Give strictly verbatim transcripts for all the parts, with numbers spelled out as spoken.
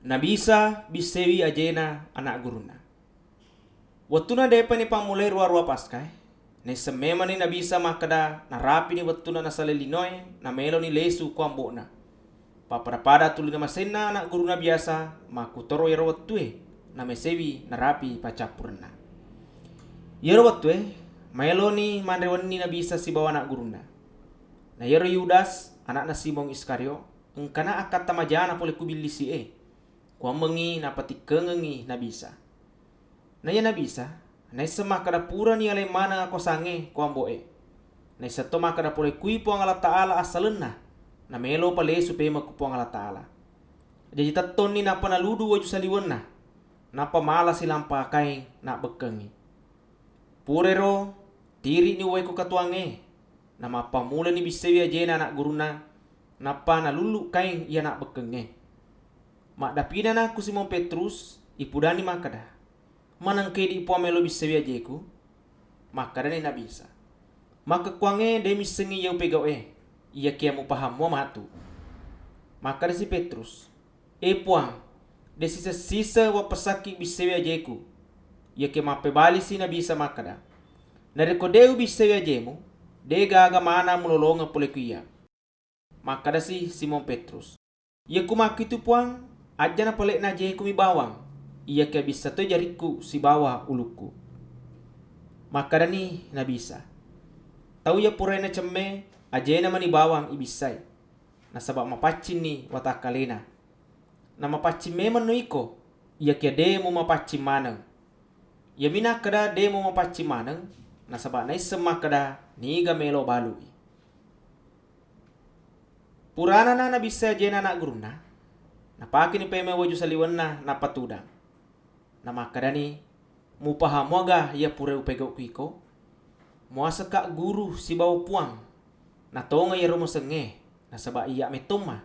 Nabi Isa bissewi ajéna ana' gurunna. Wettunna dé'pa nipammulai ruwa-ruwa Paskaé, naisseng mémenni Nabi Isa makkeda narapini wettunna nasalai linoé, naméloni lésu ko ambo'na. Pappada-pada tuli namasénna ana' gurunna biasa, makkutoro éro wettué, naméséwi narapi paccappurenna. Iyaro wettué, maéloni manré wenni Nabi Isa sibawa ana' gurunna. Na iyaro Yudas, ana'na Simon Iskariot, engkana akkatta majana polé ku billisi'é, kuwammengngi napatikkengengngi Nabi Isa. Na iya Nabi Isa, naisseng makkeda purani alai maneng akuwasangngé ko ambo'é. Naisseng to makkeda polé kui Puang Allah Ta'ala assalenna, namélopa lésu pémeng ku Puang Allah Ta'ala. Jaji tettonni nappa naludu waju saliwenna, nappa mala silampakaing nabbekkengngi. Purairo tiri'ni uwai ko katuangngé, namappammulani bisséwi ajéna ana' gurunna, nappa nalullu kaing iya nabbekkengnge. Maddapinana ku Simon Petrus, ipudani makkeda, "Manengka idi' Puang mélo bisséwi ajéku?" Makkedani Nabi Isa, "Makkekkuwangngé dé' missengngi iya upégau'é, iyakiya mupahang mua matu." Makkedasi Petrus, "É Puang, dé' siseng-siseng uwappessakki bisséwi ajéku." Iyakiya mappébalisi Nabi Isa makkeda, "Narékko dé' ubisséwi ajému, dé' gaga maneng mulolongeng polé ku iyya." Makkedasi Simon Petrus, "Iya ku makkitu Puang, ajjana pale'na ajéku mi bawang, iyakiya bissa toi jarikku sibawa ulukku." Makkedani Nabi Isa, "Tau iya puraé nacemmé, ajéna mani bawang ibissai, nasaba mapaccinni watakkaléna. Namapaccing mémenno iko, iyakiya dé' mumapaccing maneng." Iyami nakkeda dé' mumapaccing maneng, nasaba naisseng makkeda niga mélo balu'i. Puranana nabissai ajéna ana' gurunna, napakéni pémeng waju saliwenna nappa tudang. Namakkedani, "Mupahang muaga iya pura upégau'ku iko? Muasekka guru sibawa puang, na tongeng iyaro musengngé, nasaba iyya mettomma.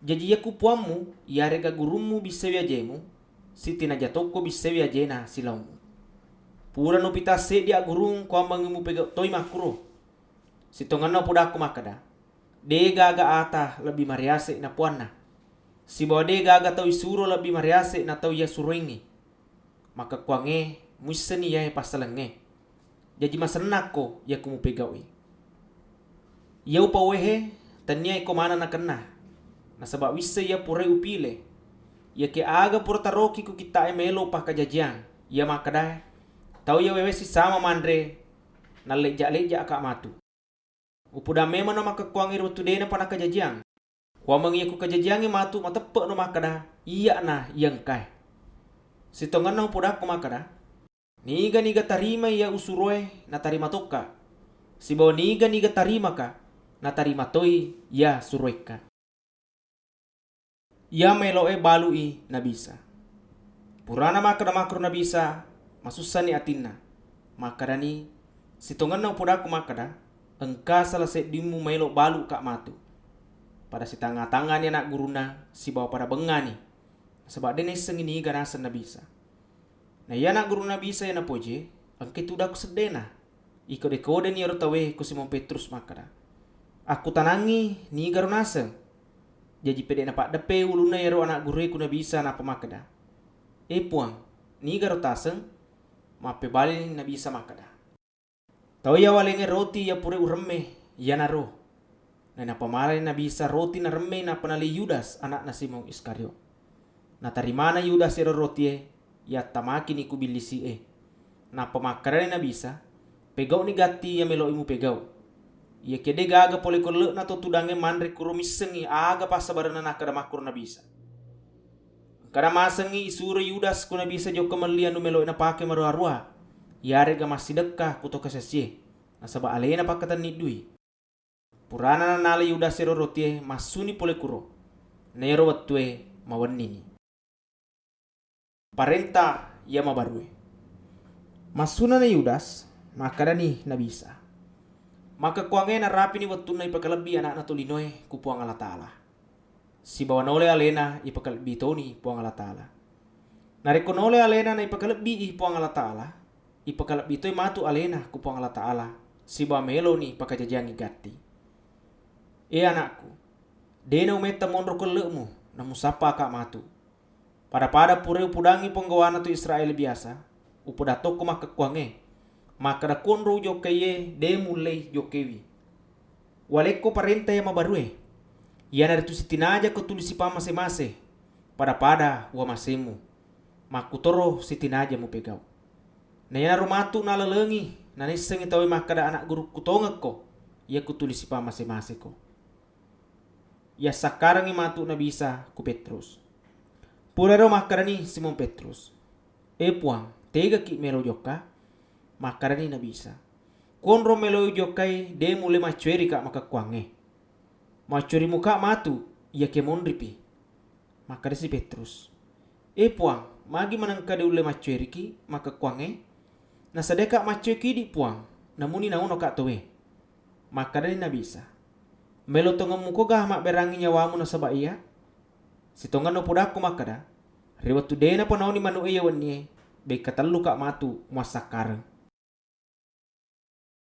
Jaji iya ku puammu iyaré'ga gurummu bisséwi ajému, sitinaja tokko bisséwi ajéna silaommu. Purana upita séddi aggurung kuwammengngi mupégau toi makkuro. Sitongenna upodakko makkeda, dé' gaga ata lebbi mariasé' na puanna, sibawa dé' gaga tau isuro lebbi mariasé' na tau iya suroéngngi. Makkekkuwangngé muissenni iyaé passalengngé. Jaji masennakko iya ku mupégau'i. Iya upauwéhé, tenniya iko maneng nakenna, nasaba wisseng iya puraé upilé. Iyakiya aga pura taroki ku kitta'é mélo pakkajajiang, iya makkedaé, 'Tau iya wéwé sisama manré, nalléjja-léjja'ka matu.' Upudang mémenno makkekkuwangngé ri wettu dé'napa nakkajajiang. Kuwammengngi iya ku kajajiangngé matu mateppe'no makkeda, iyya'na iya engkaé. Sitongenna upodakko makkeda, niga-niga tarimai iya usuroé, natarima tokka, sibawa niga-niga tarimaka, natarima toi iya suroékka." Iya mélo'é balu'i Nabi Isa. Purana makkeda makkuro Nabi Isa, masussani atinna. Makkedani, "Sitongenna upodakko makkeda, engka sala séddimmu maélo balu'ka matu." Pada sitangnga-tangngani ana' gurunna sibawa pada bengngani, nasaba dé' naissengngi niga naseng Nabi Isa. Na iya ana' gurunna Nabi Isa iya napojé, engkai tudang ku seddéna. Ikode-kodeni iyaro tauwé ku Simon Petrus makkeda, "Akkutanangngi nigaro naseng?" Jaji pédé' napaddeppé ulunna iyaro ana' gurué ku Nabi Isa nappa makkeda, "É Puang, nigaro taseng?" Mappébalini Nabi Isa makkeda, "Tau iya walengngé roti iya pura uremme, iyanaro." Nainappa malani Nabi Isa roti naremmei nappa nalai Yudas, ana'na Simon Iskariot. Natarimana Yudas iyaro rotié, yattamakini ku billisi'é. Nappa makkedani Nabi Isa, "Pégau'ni gatti iya mélo'i mupégau. Iyakiya dé' gaga polé ko elle'na to tudangngé manré kuro missengngi aga passabarenna nakkeda makkuro Nabi Isa." Engkana masengngi isuro Yudas ku Nabi Isa jokka melli anu mélo'i napaké maruwa-ruwa, iyaré'ga massidekka ku to kasasié, nasaba aléna pakkatenni dui. Purana nanala Yudas éro rotié, massuni polé kuro. Na éro wettué mawennini. Parénta iya mabarué. Massunana Yudas, makkedani Nabi Isa, "Makkekkuwangngé narapini wettunna ipakalebbi Ana'na Tolinoé ku Puang Allataala. Sibawa naolé aléna ipakalebbi toni Puang Allataala. Narékko naolé aléna naipakalebbii Puang Allataala, ipakalebbi toi matu aléna ku Puang Allataala, sibawa méloni pakajajiyangngi gatti. É ana'ku, dé' naumetta monro ku elle'mu, namusappaka matu. Pada-pada pura upudangngi ponggawana to Israel biasa, upodatokko makkekkuwangngé, makkeda konro ujokkaié dé mullei jokkaiwi. Walekko parénta iya mabarué, iyanaritu sitinajako tuli sipammasé-masé, pada-pada uwamasému, makkutoro sitinaja mupégau. Na iyanaro matu nalalengi, nanaissengngi tauwé makkeda, "Ana' gurukku tongekko, iyaku tuli sipammasé-maséko." Yassakkarengngi matu Nabi Isa ku Petrus. Purairo makkedani Simon Petrus, "E Puang, tegaki mélo jokka?" Makkedani Nabi Isa, "Konro mélo ujokkai, dé mullé maccuérika makkekkuwangngé. Maccuérimuka matu, iyakiya monripi." Makkedasi Petrus, "E Puang, magi manengka dé ullé maccuériki makkekkuwangngé? Nasadiyaka maccuéki idi, Puang, namuni naunoka tauwé." Makkedani Nabi Isa, "Mélo tongemmukoga mabbérangngi nyawamu nasaba iyya? Sitongenna upodakko makkeda, ri wettu dé'na panaoni manu'é iya wennié, békka telluka matu muwassakkareng."